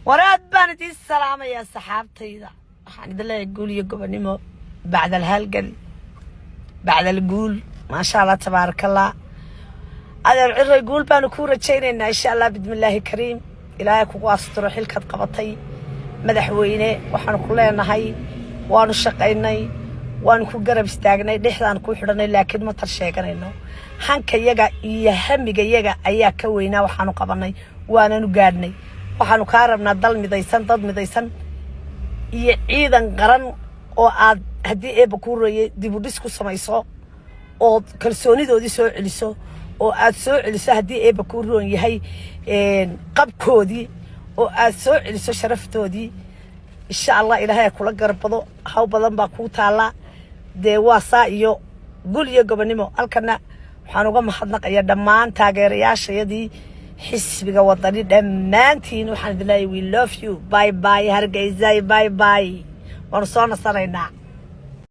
Waraad baan idiin salaamayaa, saxaabtayda. Waxaan idin leeyahay guul iyo gobonimo. Bacdal halgan, bacdal guul, maasha Allah, tabaarakallah. Adeer Ciray, guul baanu kuu rajaynaynaa, insha Allah, bismillaahi kariim. Ilaahay kugu asturo xilkaad qabatay. Madaxweyne, waxaanu ku leenahay waanu shaqaynay, waanu ku garab istaagnay, dhexdaan ku xidhanay, laakiin ma tar sheeganayno. Hanka yaga iyo hamiga yaga ayaa ka weynaa. Waxaanu qabanay waananu gaadhnay. Waxaanu kaa rabnaa dal midaysan, dad midaysan iyo ciidan qaran oo aad, haddii Eebba kuu royay, dibudhis ku samayso ood kalsoonidoodii soo celiso, oo aad soo celiso, haddii Eebba kuu roon yahay, qabkoodii, oo aad soo celiso sharaftoodii, insha Allah. Ilaahay kula garbado. Haw badan baa kuu taallaa. Dee waa saa iyo gul iyo gobonimo. Halkana waxaan uga mahadnaqayaa dhammaan taageerayaashayadii xisbiga Wadani. Dhammaantiin waxaan idin leeyahay, we love you. Bye bye, Hargeysa, bye bye. Waanu soo nasanaynaa.